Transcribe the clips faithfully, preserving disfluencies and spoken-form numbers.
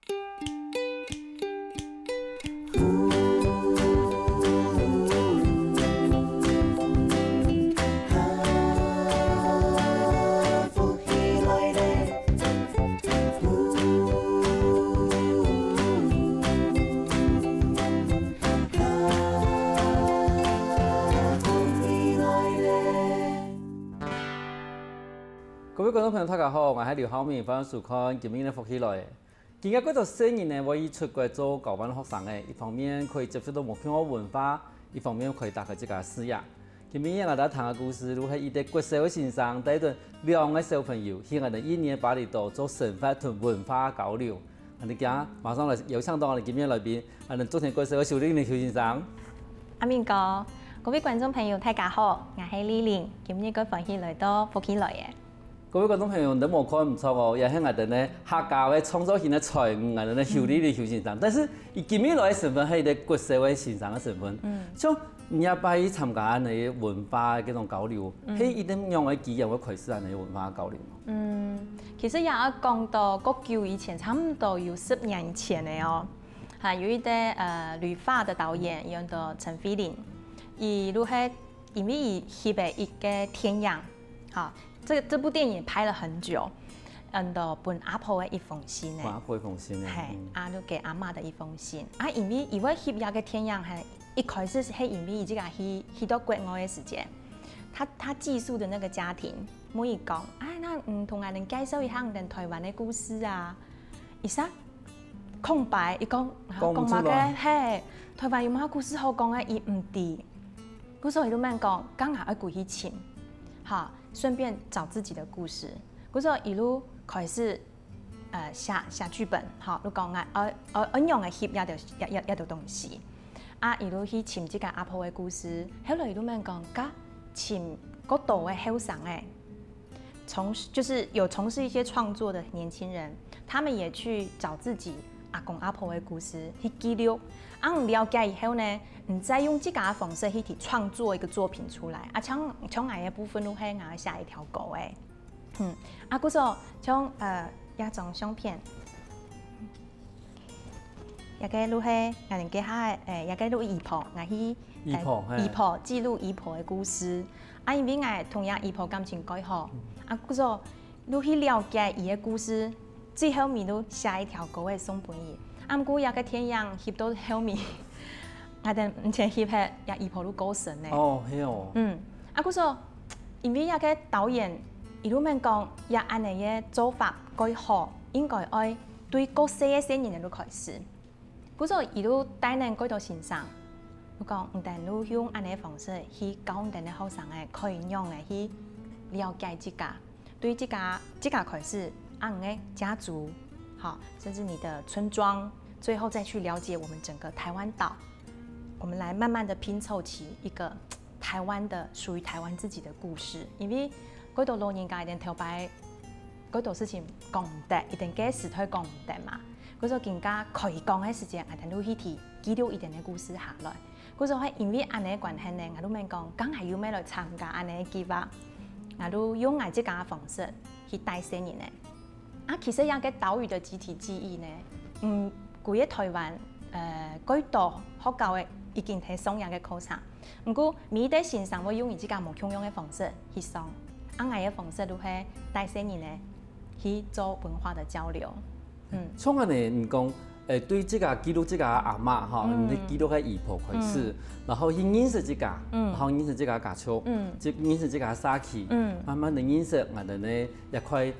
各位觀眾朋友，大家好，𠊎係劉浩明，歡迎收看今日个福氣來了。今日幾多細人呢，會去出國做交換學生个，一方面可以接觸到無共樣个文化，一方面可以打開自家个視野。今日𠊎兜聽个故事，就係一個國小个先生帶等兩個小朋友去𠊎兜印尼个峇里島做生活同文化交流。𠊎兜今馬上來邀請到𠊎兜今日來賓，𠊎兜竹田國小个邱麗玲邱先生。阿明哥，各位觀眾朋友，大家好，𠊎係麗玲，今日个歡喜來到福氣來了。 各位觀眾朋友，你無看毋著哦，也係𠊎兜呢客家个創作型个才女，𠊎兜呢邱麗玲邱先生。但是佢今日來个身份係一個國小个先生个身份。嗯。像你這擺去參加恁呢文化个這種交流，嗯。係一個仰般个機緣會開始恁呢文化交流？嗯，其實也愛講到較久以前，差不多有十年前个哦。哈，有一個，呃，旅法个導演，佢安到陳慧玲，佢就係因為佢翕个一個電影，哈，這，這部電影拍了很久，安到分阿婆个一封信呢。分阿婆一封信呢。嘿，嗯。啊，就給阿嬤的一封信。啊，因為佢會翕這個電影，係一開始係因為佢自家去，去到國外个時間，他，他寄宿的那個家庭，問佢講，哎，那，嗯，同𠊎兜介紹一下𠊎兜台灣个故事啊。一下空白，佢講，啊，講毋出來。講麼个？嘿，台灣有麼个故事好講个？佢毋知。故所佢就問講，該𠊎愛歸去尋，哈，順便找自己的故事。故所佢就開始，呃，寫，寫劇本，哈，就講啊，愛，愛，愛仰般翕這兜，這，這，這兜東西。啊，佢就去尋自家阿婆个故事，後來佢就問講，該尋較多个後生个， 從事，就是有從事一些創作的年輕人，他們也去找自己阿公阿婆的故事去記錄。啊，你了解以後呢，你再用自家的方式去提創作一個作品出來。啊，像，像𠊎个部分就係𠊎寫一條歌个。嗯，啊，故所像，呃，這張相片，這個就係𠊎兜這下个，誒，這個就姨婆，𠊎去，姨婆，誒，嘿。姨婆，記錄姨婆的故事。啊，因為𠊎同這姨婆感情蓋好，嗯。啊，故所就去了解佢个故事，最後面就寫一條歌仔送分佢。啊，毋過這個電影翕到後面，𠊎兜毋曾翕忒，這姨婆就過身了。哦，係哦。嗯，啊，故所，因為這個導演，佢就問講，這恁呢个做法蓋好，應該愛對較細个細人仔就開始。 故所佢就帶等蓋多先生，就講，你兜就用恁呢方式去教你兜个學生仔，可以仰仔去了解自家，對自家，自家開始，啊，你个家族，好，甚至你的村莊，最後再去了解我們整個台灣島。我們來慢慢地拼湊起一個台灣的，屬於台灣自己的故事。因為蓋多老人家一定頭擺 蓋多事情講毋得，一定該時代講毋得嘛。故所今下可以講个時間，𠊎兜就去提記錄佢兜个故事下來。故所係因為恁呢个關係呢，𠊎就問講，該𠊎有無愛來參加恁呢个計畫，𠊎就用𠊎自家个方式去帶細人仔。啊，其實這個島嶼的集體記憶呢，嗯，歸個台灣，呃，蓋多學校个已經係上這個課程。 毋過，每一個先生會用佢自家無共樣个方式去上，啊，𠊎个方式就係帶細人仔去做文化的交流。嗯。像恁呢，你講，誒，對自家記錄自家阿嬤吼，嗯。你記錄个姨婆開始，嗯。然後去認識自家，嗯。然後認識自家家族，嗯。就認識自家社區，嗯。慢慢地認識𠊎兜呢一塊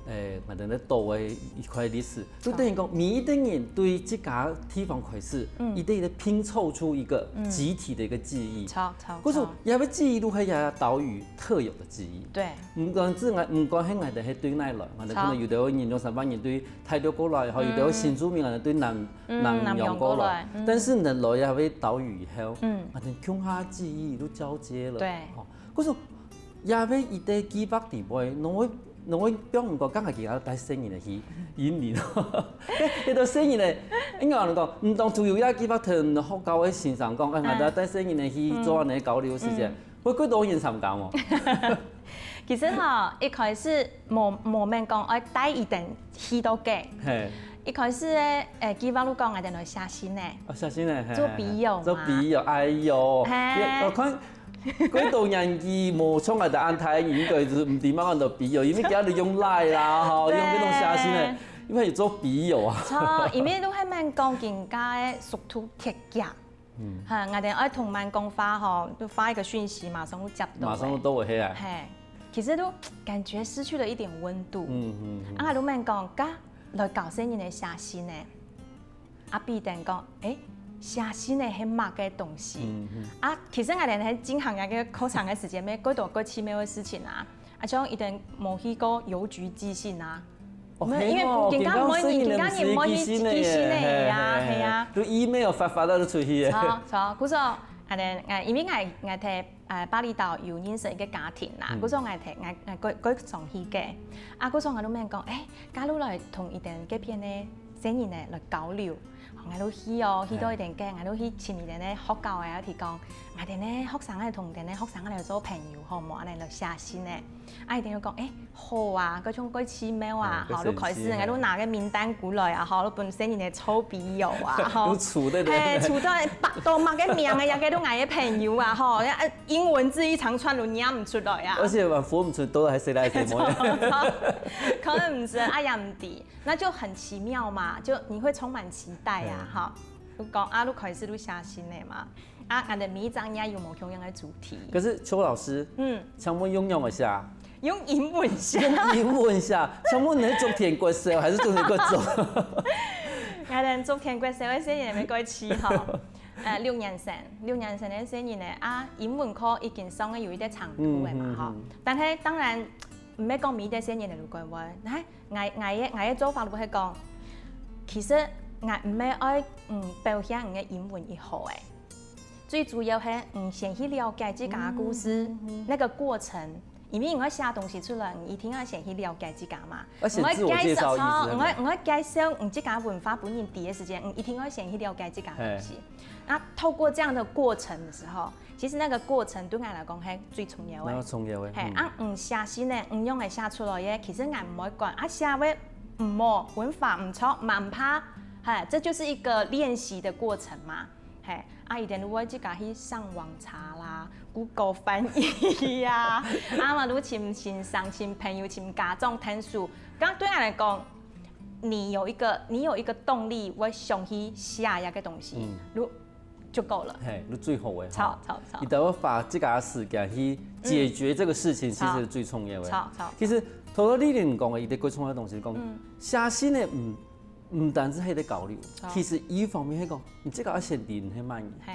誒，𠊎兜个島个一塊歷史，就等於講，每一個人對自家地方開始，嗯。一定得拼湊出一個集體的一個記憶。著，著，故所，著。這個記憶就係這島嶼特有的記憶。對。毋管係𠊎，毋管係𠊎兜係對哪來，𠊎兜可能有兜人用三百年對大陸過來，吼，有兜新住民𠊎兜對南，嗯，南洋過來。南洋過來，嗯。但是呢，來這個島嶼以後，嗯。𠊎兜共下記憶就交接了。對。吼，故所，這個一個計畫底背，攏會 攏會放毋過，剛才其他帶細人仔去印尼咯。該兜細人仔，應該恁講，毋當初有這計畫同學校个先生講，哎，𠊎兜帶細人仔去做恁呢交流時間，嗯。會幾多人參加無？其實吼，一開始無，無問講愛帶佢兜去到該，嘿。一開始个，呃，計畫就講𠊎兜來寫信呢。哦，寫信呢，嘿，做筆友嘛。嘿，嘿，做筆友，哎喲，嘿。我看，幾多年紀無像𠊎兜恁大，應該就毋知麼个叫做筆友，因為今日用Line啦，吼，對。用這種寫信呢，因為有做筆友啊。著，因為都還蠻講人家个速度忒遽。 嗯。哈，𠊎兜愛同人講話吼，就發一個訊息，馬上就接到了。馬上就到位，嘿啊。嘿，其實都感覺失去了一點溫度。嗯，嗯，嗯。啊，𠊎就問講，該來教細人仔寫信呢？啊，Peter講，欸，寫信呢係麼个東西？嗯，嗯。啊，其實𠊎兜係進行一個課程个時間，乜過多過奇妙个事情啊。 啊，像佢兜無去過郵局寄信啊。哦，無，因為係哦，人家毋會，人家人毋會去寄信个呀，嘿，嘿，係啊。嘿，嘿。就email發發到就出去个。著，著，故所，啊，then，啊，因為𠊎，𠊎在，啊，巴厘島有認識一個家庭啦，嗯。故所𠊎在，𠊎，𠊎過，過常去个。啊，故所𠊎就問講，欸，假如來同佢兜該片个 細人仔來交流。𠊎就去哦，去到一點个，𠊎就去尋佢兜个學校个，提講，𠊎兜个學生仔同佢兜个學生仔來做朋友，好無？恁樣來寫信个。啊，佢兜就講，欸，好啊，該種過奇妙啊，嗯，好，就開始，該神奇，𠊎就拿個名單過來啊，好，就分細人仔做筆友啊，好。就取對，對，嘿，對。取到，白到麼个名啊，也該都𠊎个朋友啊，好，啊，英文字一長串都念毋出來啊。而且嘛，分毋出到底係誰來誰無。著，著，可能毋係，啊，也毋知。 那就很奇妙嘛，就你會充滿期待啊，嗯。哈。就講啊，就開始就寫信了嘛。啊，𠊎兜每一隻月有無共樣个主題。可是邱老師，嗯。請問用仰仔寫？用英文寫。用英文寫，請問你係竹田國小還是竹田國中？𠊎兜竹田國小个細人仔乜過去吼，呃，六年生，六年生个細人仔啊，英文課已經上个有一定程度了嘛，嗯，吼。嗯，嗯。但係當然，毋係講每一個細人仔都過會，來， 𠊎，𠊎个，𠊎个做法就係講，其實𠊎毋係愛，嗯，表現你个英文已好欸。最主要係，嗯，先去了解自家个故事，嗯，嗯，嗯。那個過程，因為你愛寫東西出來，你一定愛先去了解自家嘛。而且自我介紹意思係麼？你愛介紹，你愛，你愛介紹你自家文化分人知个時間，你一定愛先去了解自家東西。嘿。那透過這樣的過程的時候， 其實那個過程對𠊎來講係最重要个。那個重要个，嘿，嗯。啊，你寫信呢，你仰仔寫出來个，其實𠊎毋會管，啊，寫个毋好，文法毋著，嘛毋怕，嘿，這就是一個練習的過程嘛，嘿，啊，佢兜就會自家去上網查啦，Google翻譯啊，啊嘛，就尋先生、尋朋友、尋家長談事，該對𠊎來講，你有一個，你有一個動力，會想去寫一個東西，嗯。就 就夠了。嘿，就最好个，著，吼。著，著。你兜愛花自家个時間去解決這個事情，嗯。其實最重要个。著，著。其實，頭頭麗玲講个，一個最重要个東西，講，嗯。寫信呢，毋，毋單止係在交流，著。其實一方面係講，你這個愛先定係麼人。嘿。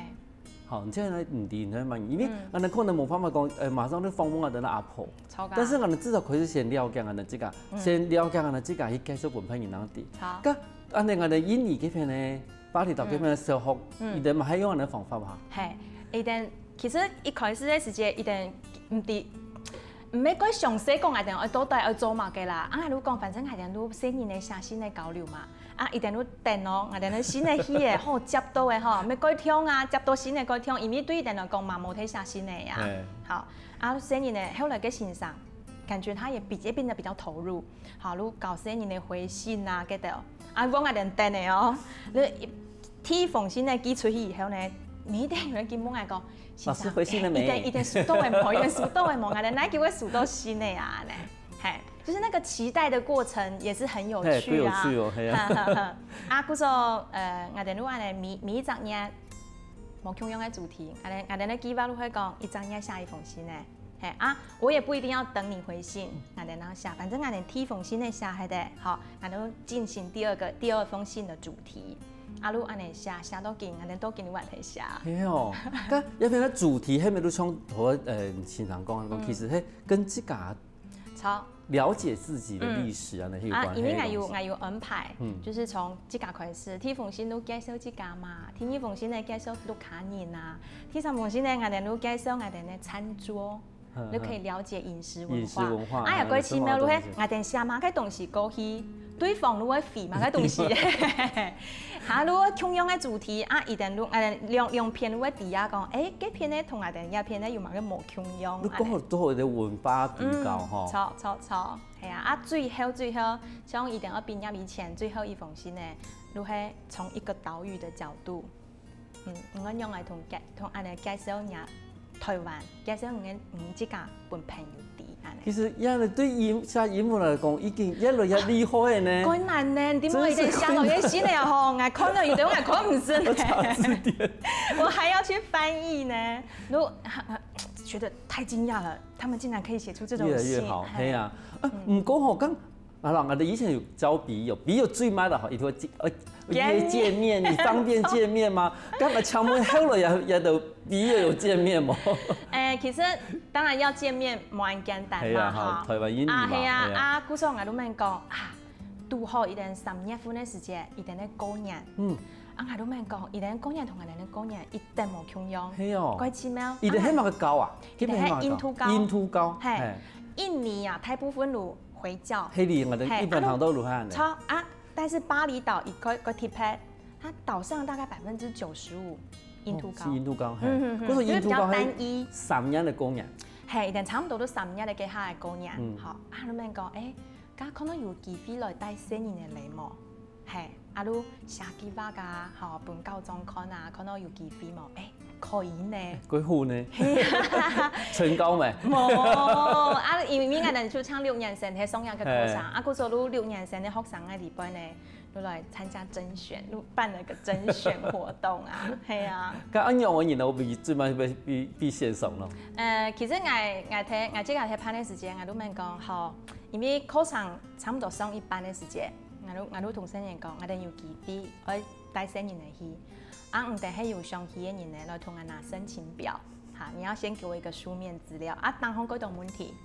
好，你這個來，你定係麼人，因為嗯。𠊎兜可能無辦法講，呃，馬上就訪問𠊎兜个阿婆。著啊。但是𠊎兜至少可以先了解𠊎兜自家，嗯。先了解𠊎兜自家去介紹分別人知。好。該，恁樣𠊎兜印尼這片呢， 巴厘島這片个小學，嗯。佢兜嘛係用恁樣方法哈？嘿，佢兜其實一開始个時節，佢兜毋知，毋係蓋詳細講𠊎兜愛到底愛做麼个啦。啊，就講反正𠊎兜就細人仔寫信來交流嘛。啊，佢兜就等哦，𠊎兜就信仔去仔，好接到仔吼，乜蓋暢啊，接到信仔蓋暢，因為對佢兜來講嘛，無忒寫信仔啊。嘿。好，啊，細人仔後來个先生，感覺他也比，也變得比較投入。 好，就教細人仔回信啊，該兜。啊，講𠊎兜等个哦。你第一封信呢寄出去以後呢，每一個人都問𠊎講，老師回信了沒？先生，欸，佢兜，佢兜收到了無？佢兜收到了無？𠊎兜哪久會收到信仔啊？恁樣，嘿，就是那個期待的過程也是很有趣啊。嘿，很有趣哦，嘿啊。啊，故所，呃，𠊎兜就恁樣每，每一隻月，無共樣个主題，𠊎兜，𠊎兜个計畫就會講，一隻月寫一封信仔。 嘿啊，我也不一定要等你回信，𠊎兜恁樣寫，反正𠊎兜第一封信仔寫忒个，好，𠊎兜進行第二個，第二封信的主題。啊，就恁樣寫，寫到今，𠊎兜到今還在寫。係哦，該這片个主題，係毋係就像頭，呃，先生講个，嗯。其實係跟自家著。了解自己的歷史啊，嗯。那些有關係的東西。啊，因為𠊎有，𠊎有安排，嗯。就是從自家開始，第一封信就介紹自家嘛，第二封信呢介紹屋下人啊， 第三封信呢，𠊎兜就介紹𠊎兜个餐桌，嗯，就可以了解飲食文化。飲食文化，啊，也過奇妙，就係𠊎兜寫麼个東西過去，對方就會回麼个東西。哈，就共樣个主題啊，一定就，呃，兩，兩片就會知啊，講，欸，該片呢同𠊎兜這片呢有麼个無共樣，你講到都有一個文化比較吼。嗯，著，著，著。係啊，啊，最後，最後，像一定愛畢業以前，最後一封信呢，就係從一個島嶼的角度，嗯，你愛仰般同介，同恁呢介紹人家台灣，介紹你个，你自家分朋友知，恁呢。其實，這樣對英，寫英文來講，已經越來越厲害呢。當然呢，你莫一定寫落去信了吼，𠊎看了有的𠊎看毋識呢。我查字典。我還要去翻譯呢，我，覺得太驚訝了，他們竟然可以寫出這種信。越來越好，嘿。係啊。啊，嗯。毋過吼，剛 啊，人家以前有交筆友，筆友最慢的吼，一定會見，呃，約見面，你方便見面嗎？該麼請問後來也，也都筆友有見面無？欸，其實當然要見面，無恁簡單嘛，係啊，哈，吼。台灣印尼嘛，啊，係啊，係啊。啊，故所𠊎就問講，啊，堵好一定三月份个時節，一定个過年。嗯。啊，𠊎就問講，一定過年同𠊎等个過年一定無共樣。係哦。怪奇妙。一定係麼个糕啊？啊，一定係印度糕。印度糕，嘿。嘿。印尼啊，大部分都 回教。係哩，𠊎等一般行到路項呢。嘿，啊，著啊，但是巴厘島一個，一個特別，它島上大概百分之九十五印度糕。哦，係印度糕，嘿。嗯，嗯，嗯，可是印度糕係，就是比較單一。三年个過年。嘿，一定差不多都三年个該下个過年，嗯。吼，啊，你們講，欸，該可能有機會來帶細人仔來無？ 嘿，啊，就寫計畫啊，吼，分校長看啊，看到有機會無？欸，可以呢。幾好呢？係啊。成功沒？無，啊，因為𠊎等就像六年生，係上一個課程，嘿。啊，故所就六年生个學生个裡背呢，就來參加甄選，就辦了個甄選活動啊，係啊。該恁樣个人呢，𠊎比，最慢比，比，比線上咯。呃，其實𠊎，𠊎在，𠊎自家在辦个時間，𠊎就問講，吼，因為課程差不多上一半个時間， 𠊎就，𠊎就同細人講，𠊎等有機會愛帶細人仔去。啊，毋但係有想去个人呢，來同𠊎拿申請表。哈，你要先給我一個書面資料。啊，當然幾多問題。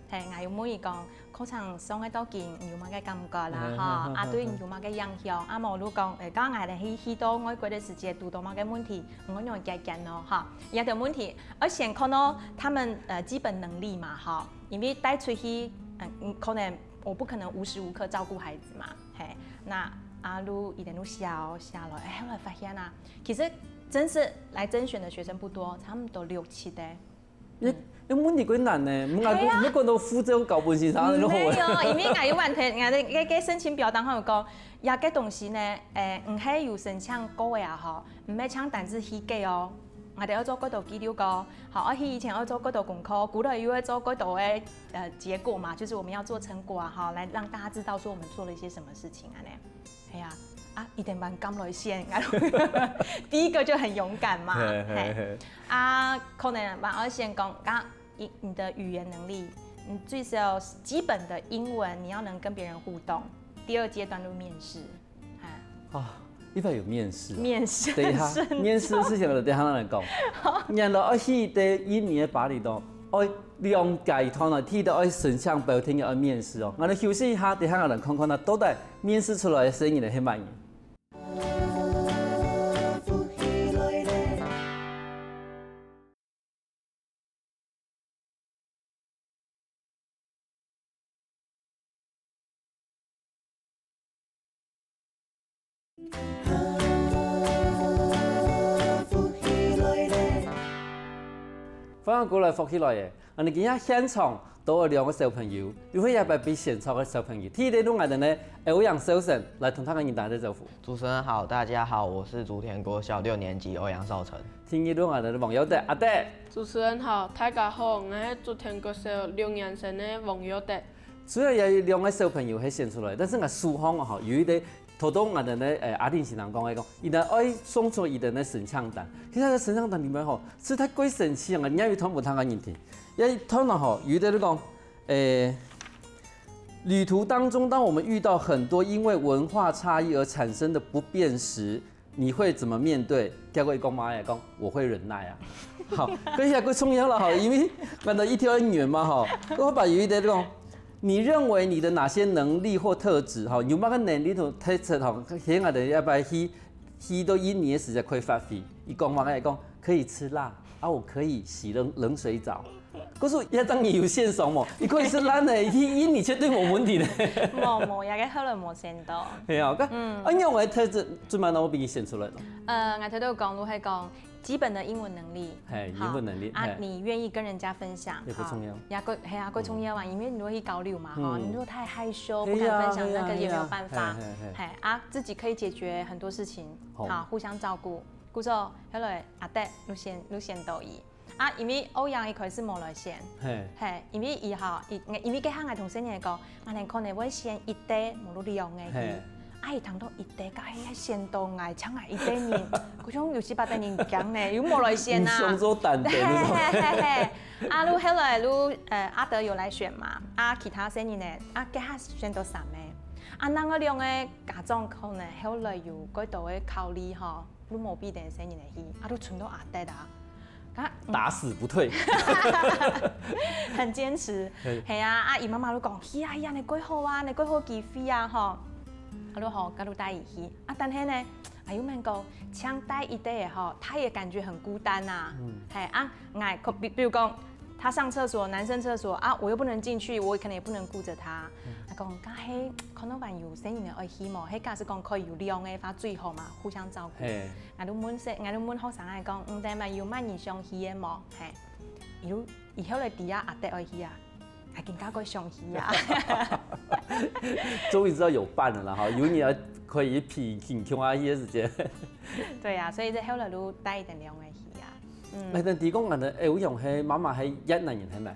嘿，𠊎有問佢講，課程上个到今，你有麼个感覺啦？嗯，吼，嗯，嗯，啊，對你有麼个影響？啊，無就講，欸，剛剛𠊎等去，去到外國个時節，堵到麼个問題，𠊎仰解決咯？哈，這兜問題，而且看到他們，呃，基本能力嘛，哈，因為帶出去，嗯，嗯，可能 我不可能無時無刻照顧孩子嘛，嘿，那啊，就一點就寫哦，寫了，欸，後來發現啊，其實真是來甄選的學生不多，差不多六七个。你，嗯。你問題困難呢，你，係啊。你講到護照交分先生，嗯，就好了。沒有，因為𠊎有問題，𠊎个，个，个申請表當中有講，這个東西呢，欸，毋係有申請過个啊，吼，毋係像單是去个哦。 𠊎等愛做幾多記錄哦，好，而且以前愛做幾多功課，過來又愛做幾多个，呃，結果嘛，就是我們要做成果啊，哈，來讓大家知道說我們做了一些什麼事情啊呢。係啊，啊，一定蠻敢來選，第一個就很勇敢嘛，嘿，嘿，嘿。嘿。啊，可能蠻愛選講，啊，你，你的語言能力，你最少基本的英文你要能跟別人互動，第二階段就面試。 啊。啊，一般有面試啊。面試，等一下，很慎重。面試个事情，等一下來講。然後愛去到印尼个巴厘島，愛兩階段啊，第一个愛申請表，第二个愛面試哦。𠊎等休息一下，等一下𠊎等看看啊，到底面試出來个細人仔係麼人。 歡迎過來福氣來了！𠊎等今日現場都有兩个小朋友，又係這擺被選出个小朋友。第一个就𠊎等个歐陽少成來同大家人打個招呼。主持人好，大家好，我是竹田國小六年級歐陽少成。第二个就𠊎等个黃友德，阿德。 主持人好，大家好，𠊎係竹田國小六年生个黃友德。雖然有兩个小朋友係選出來，但是𠊎手項吼，有一个頭到𠊎等个，欸，阿玲先生講个講，佢等愛送出佢等个申請單。其實這申請單裡面吼，實在過神奇啊！𠊎等也有同步通个人聽，也同啊吼，有一个就講，欸，旅途當中，當我們遇到很多因為文化差異而產生的不便時， 你會怎麼面對？結果佢講麼个？講我會忍耐啊。好，這下過重要了哈，因為講到一條語言嘛哈，我把有一个講，你認為你的哪些能力或特質哈，有麼个能力同特質哈，現在的要不要去去到印尼个時節可以發揮？佢講麼个？講可以吃辣啊，我可以洗冷冷水澡，可是這張你有線索無？你可以係爛个，印尼絕對無問題个。無無，這个後來無選到。係啊，該，嗯，啊，你有个特質，做麼个會分你選出來呢？呃，𠊎頭頭講，就係講基本的英文能力，係，英文能力，啊，係，你願意跟人家分享，也較重要，哈，也較，係啊，較重要啊，因為你會去交流嘛，哈，嗯，你如果太害羞，不敢分享，係啊，那個也沒有辦法，係啊，係啊，係啊，係啊，自己可以解決很多事情，好，互相照顧。故所，後來阿德，你選，你選到佢。 啊，因為歐陽一開始無來選，係，係，因為佢吼，佢，因為該下𠊎同細人講，𠊎等可能會選一對，無就兩个去。係，啊，佢聽到一對，該係選到𠊎，像𠊎一對人，𠊎想有時八對人驚呢，又無來選啊。你想做膽的那種。係係係係，啊，就後來就，呃，阿德有來選嘛，啊，其他細人呢，啊，該下選到三个，啊，另外兩个家長可能後來有過多个考慮吼。 就無分細人仔去，啊，就伸到阿德啊。啊，嗯，打死不退。很堅持。係。係啊，啊，佢媽媽就講，去啊，去啊，你過好啊，你過好機會啊，吼。啊，就好，該就帶佢去。啊，但係呢，啊，又問講，像帶一對仔吼，他也感覺很孤單啊。嗯。係啊，𠊎可，比，比如講， 他上廁所，男生廁所啊，我又不能進去，我可能也不能顧著他。嗯。佢講，該係可能還有細人仔愛去無？係假使講可以有兩个話最好嘛，互相照顧。係。𠊎就問細，𠊎就問學生仔講，嗯，等下有麼人想去个無？係，佢就，佢後來知啊，阿德愛去啊，還更加過想去啊。終於知道有伴了啦，哈，有你可以一起，一起去啊，一些時間。對啊，所以這後來就帶等兩个去啊。 嗯。哎，但提講恁呢，哎，有樣係媽媽係越南人係無？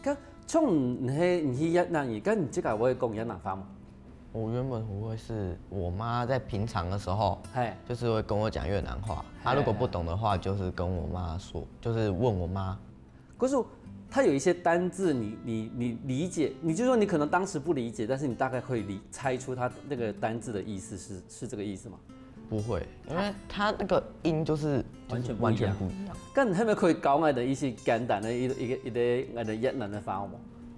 該像你係，你去越南人，該你自家會講越南話無？我原本不會，是我媽在平常的時候，嘿。就是會跟我講越南話。嘿，她如果不懂的話，就是跟我媽說，就是問我媽。可是它有一些單字你，你，你理解，你就說你可能當時不理解，但是你大概會理，猜出它那個單字的意思是，是這個意思嗎？ 不會，因為它那個音就是，就是完全不一樣。完全不一樣。該你係毋係可以教𠊎等一些簡單的一，一個，一個𠊎等越南的話無？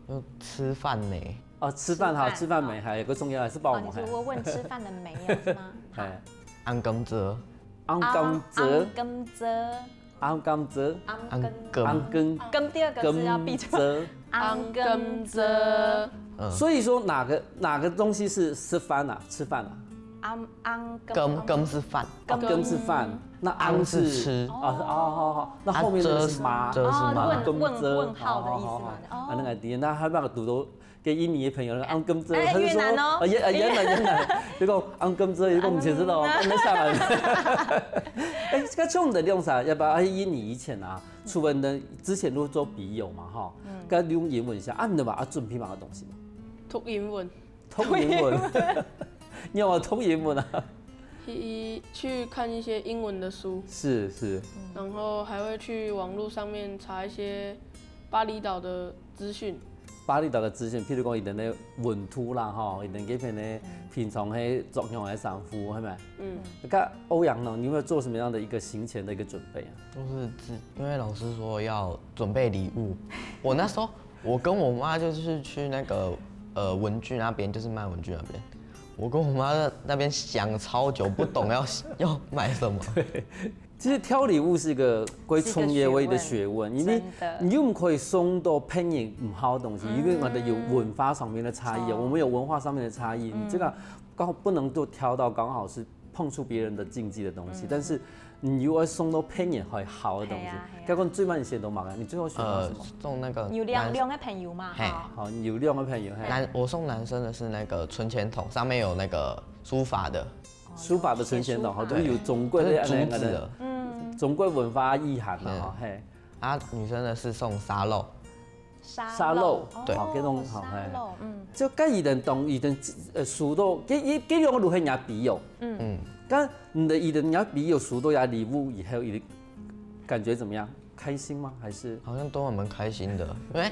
就吃飯沒？哦，吃飯哈，吃飯，吃飯沒，哦。還有個重要的是幫我們，哦，你說我問吃飯的沒有，是嗎？哎。Ăn cơm chưa？Ăn cơm chưa？Ăn cơm chưa？Ăn cơm chưa？Ăn cơm。Ăn cơm。Ăn cơm。Cơm第二個字要閉嘴。Ăn cơm chưa？Ăn cơm chưa？嗯。所以說哪個，哪個東西是吃飯啊？吃飯啊？Ăn, ăn cơm。Cơm，cơm是飯。哦，cơm是飯，那ăn是，ăn是吃。哦，哦，好，好，那後面那個是嗎？啊，chưa，chưa是嗎？哦，問，問，問號的意思嘛。好，好，好，好。哦。啊，那個，那還有辦法讀到給印尼的朋友，那個ăn cơm chưa，哎，他就說，越南哦。啊，越，啊，越南，越南，結果ăn cơm chưa，結果毋識哦，嗯。還沒下來。哎，該像你等兩儕，要不要，啊，印尼以前啊，除了你等之前都做筆友嘛，哈，嗯。該用英文寫，啊，你等嘛，啊，準備麼个東西嘛？讀英文。 讀英文。你有沒有讀英文啊？去，去看一些英文的書。是，是。然後還會去網路上面查一些巴厘島的資訊。巴厘島的資訊，譬如講，佢等个溫度啦，吼，佢等該片个平常个著樣个衫褲，係無？嗯。該歐陽呢，你有沒有做什麼樣的一個行前的一個準備啊？都是自，因為老師說要準備禮物，我那時候 我跟我媽就是去那個，呃，文具那邊，就是賣文具那邊。我跟我媽在那邊想超久，不懂要，要買什麼。對，其實挑禮物是一個歸創業位的學問，是一個學問，因為，真的。你又毋可以送到別人毋好个東西，嗯。因為𠊎等有文化上面的差異啊，嗯。我們有文化上面的差異，嗯。你這個剛好不能夠挑到剛好是碰觸別人的禁忌的東西，嗯。但是你又要送到別人還好的東西，係啊，係啊。該講最慢你選到麼个？你最後選到什麼？呃，送那個有兩，男，兩個朋友嘛，嘿。哈。好，有兩個朋友，嘿。男，我送男生的是那個存錢筒，上面有那個書法的。哦，書法的存錢筒，有寫書法。好，就是有中國的，就是竹子的。哎，那個，嗯。中國文化意涵嘛，嗯。哈，嘿。啊，女生的是送沙漏。 沙漏，沙漏，對。哦，好，這種好，沙漏，嘿。嗯。就該佢等當，佢等，呃，收到，這，這，這兩個都係若筆友。嗯。嗯。該你等，佢等若筆友收到這禮物以後，佢等感覺怎麼樣？開心嗎？還是？好像都還蠻開心的，因為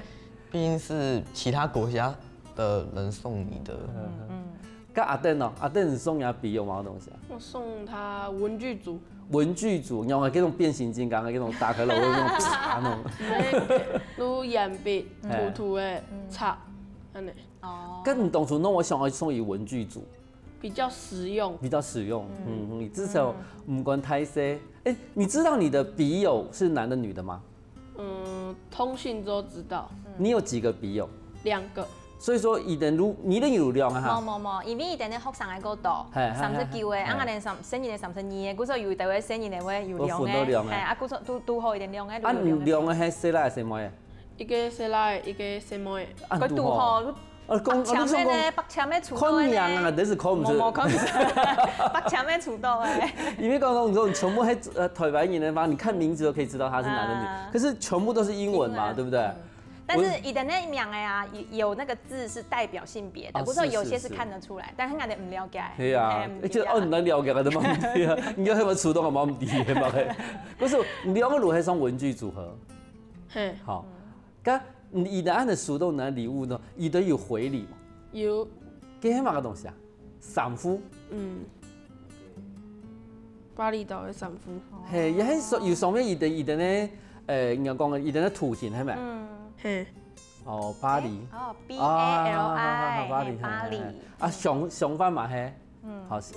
畢竟是其他國家的人送你的。嗯，嗯。該阿登呢？阿登你送若筆友麼个東西啊？我送他文具組。 文具組，你看這種變形金剛的，這種打開了，我有那種啪那種。那個，有鉛筆、嘿。塗塗的、嗯。擦，恁呢。哦。該你當初哪會想要送佢文具組？比較實用。比較實用，嗯。嗯，嗯，至少毋管大細。哎，你知道你的筆友是男的女的嗎？嗯，通信都知道。你有幾個筆友？兩個。所以說，佢等如，你等有兩啊哈？無無無，因為佢等个學生還過多，嘿，嘿，三十九个，嘿，嘿。啊，𠊎等三，細人个三十二个，故所有一个細人个會有兩个，有分到兩个。嘿，啊，故所拄，拄好佢等兩个，啊，有兩个。兩个係細倈細妹？一個細倈，一個細妹。啊，佢拄好。啊，講，啊，你想講，北簽个呢，北簽个出道个呢。看名啊，但是看毋出。無無，看毋出。北簽个出道个。因為剛剛你說你全部係，呃，台灣人的話，你看名字都可以知道他是男的女，啊。可是全部都是英文嘛，英文。對不對？嗯。但是佢等个名个啊，有，有那個字是代表性別的，哦，不過有些是看得出來，是，是，是。但是𠊎等毋了解。對啊，嘿，毋知啊。欸，這，哦，你來了解，𠊎都毋知啊。你有麼个主動，𠊎毋知嘛。可是你兩個如何算文具組合？嘿。好，該你，你等恁樣收到个禮物呢，佢等有回禮無？有。該係麼个東西啊？衫褲？嗯。巴厘島个衫褲。嘿，也係說有上面佢等，佢等个，呃，應該講佢等个圖形，係無？嗯。嘿。哦，巴黎。哦，B A L I，啊，巴黎，嘿，巴黎。嘿，嘿，嘿。啊，相，相反嘛，嘿。嗯。好，是。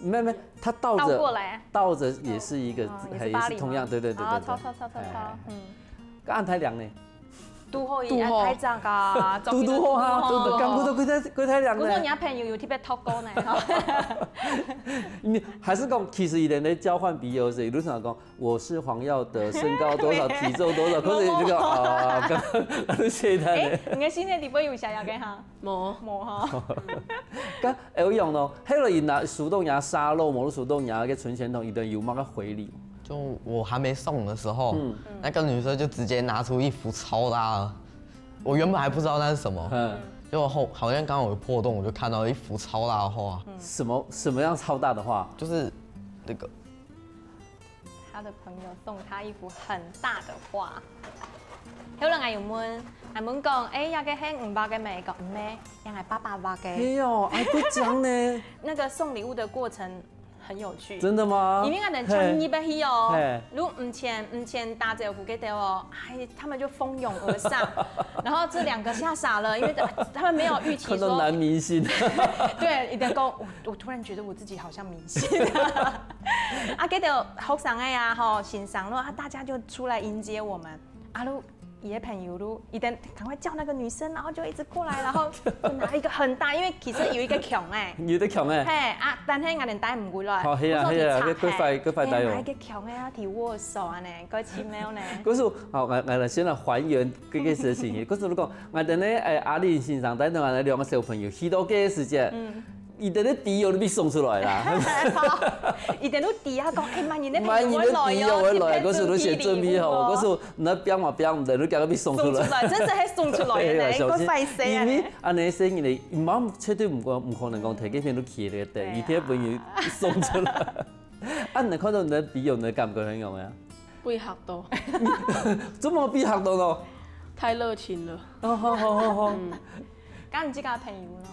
沒有，沒有，它倒著，倒過來。倒著也是一個，哦，也是巴黎嗎？嘿，也是同樣，對，對，對，哦，對，對。著，著，著，著，著，嘿，嘿，嘿。嗯。該恁大領呢？拄好，拄好。啊，大隻啊，拄拄好哈，拄拄，感覺到幾大，幾大領呢？不過你朋友有特別透過呢，哈。你還是講，其實佢等咧交換筆友時，有時候講，我是黃耀德，身高多少，體重多少，可是這個，啊，剛剛，謝謝他呢。欸，你个信个底背有寫這個哈？無。無哈。該會用咯，後來佢拿手動牙沙漏，無手動牙个存錢筒，佢等有麼个回禮？就我還沒送的時候，嗯。那個女生就直接拿出一幅超大的，我原本還不知道那是什麼，嗯。結果後，好像剛好有破洞，我就看到一幅超大的畫。什麼，什麼樣超大的畫？就是那個他的朋友送他一幅很大的畫。後來𠊎有問，𠊎問講，欸，這個係你畫个無？佢講，毋係，這係爸爸畫个。係哦，還會講呢。那個送禮物的過程很有趣。真的嗎？因為𠊎等穿入去哦，嘿。嘿。如果毋穿，毋穿打招呼該兜哦，哎，他們就蜂擁而上，然後這兩個嚇傻了，因為他們沒有預期說，看到男明星。對，佢等講，我，我突然覺得我自己好像明星。啊，該兜學生个啊，吼，先生咯，啊，大家就出來迎接我們。啊，就佢个朋友就，佢等趕快叫那個女生，然後就一直過來，然後就拿一個很大，因為其實有一個銃仔。有一個銃仔。嘿，啊，但係𠊎等帶毋過來。好，係啊，係啊，該，該快，該快帶哦。嘿，拿一個銃仔啊，提握手啊呢，該奇妙呢。可是，好，𠊎，𠊎來先來還原這個事情。可是如果𠊎等呢，欸，阿林先生帶等𠊎等兩個小朋友去到該個時節，嗯。 佢等个筆友都被送出來啦。佢等都知啊，講，欸，麼人个朋友會來哦，麼人个朋友會來，特別準備禮物哦。可是都先準備好，可是你那表嘛表，你等都剛剛被送出來。送出來，真是還送出來的呢，對啊，小心。怪壞勢啊呢。因為恁樣細人呢，媽絕對毋可，毋可能講提這片都企在該等，哎呀。一定分人送出來。啊，你看到你的筆友，你的感覺係仰般啊？被嚇到。做麼个被嚇到咯？太熱情了。哦，好，好，好，好。嗯。該你這個朋友呢？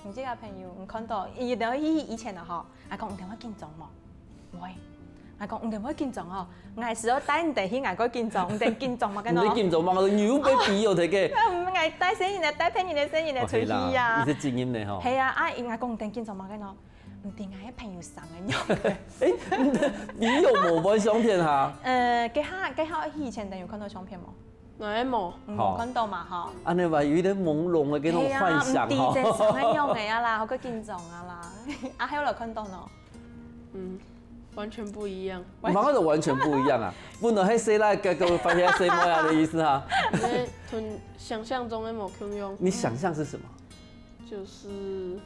你這個朋友，你看到，佢等去以前了吼，𠊎講你等會緊張無？會。𠊎講你等會緊張吼，𠊎係愛帶你等去，𠊎會緊張，你等緊張麼个喏？你緊張麼个？你又被筆友提个。嗯，𠊎帶細人仔，帶別人个細人仔出去啊。哦，係啦，你是精英的吼。係啊，啊，𠊎講你等緊張麼个喏？毋知𠊎个朋友生个樣。欸，你的筆友無放相片哈？呃，該下，該下以前等有看到相片無？ 哪會無？嗯，好。看到嘛，吼。恁樣吧，有一點朦朧的那種幻想，係啊，吼。毋知真實係仰般个啊啦，好過緊張啊啦。啊，後來看到呢？嗯，完全不一樣。馬上就完全不一樣啊！不能還細倈，結果發現細妹啊的意思哈。因為同想像中的無共樣。你想像是什麼？就是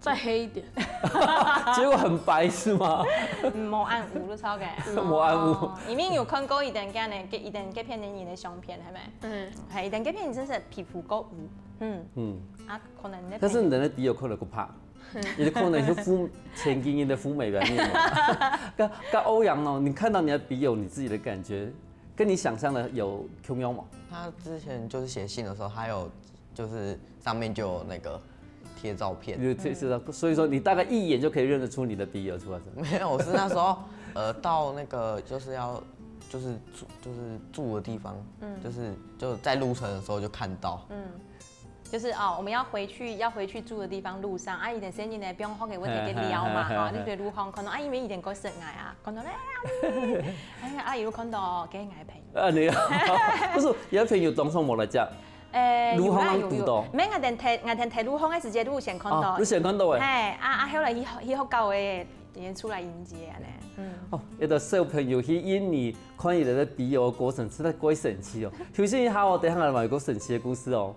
再黑一點。結果很白是嗎？嗯，無恁烏，就超个。無恁烏。哦，你等有看過佢等該呢，佢等該片个人个相片，係無？嗯。係，佢等該片真是皮膚夠烏。嗯。嗯。啊，可能你的，但是你的筆友可能不怕，也可能是負，前幾年的負面表面嘛。該，該歐陽呢？你看到你的筆友，你自己的感覺，跟你想象的有共樣嗎？他之前就是寫信的時候，他有 就是上面就有那個貼照片。有貼，是啊，所以說你大概一眼就可以認得出你的筆友出來，是嗎？沒有，我是那時候，呃，到那個就是要，就是住，就是住的地方，嗯。就是，就在路程的時候就看到。嗯。就是哦，我們要回去，要回去住的地方路上，啊，佢等細人仔，放學个會在該尞嘛，哈，嘿，嘿，嘿，嘿。你在路項看到，啊，因為佢等過識𠊎啊，看到咧，哎呀，啊，一路看到哦，該𠊎朋友。恁樣啊，毋係，有个朋友當場無來接。欸，路項有啦，有，堵到。有。毋係，𠊎等提，𠊎等提路項个時節，就有先看到。哦，有先看到欸。係，啊，啊，後來去，去學校个，也出來迎接恁樣。嗯。哦，有个小朋友去印尼看佢个畢業過程，實在過神奇哦。休息一下哦，等下來有個神奇个故事哦。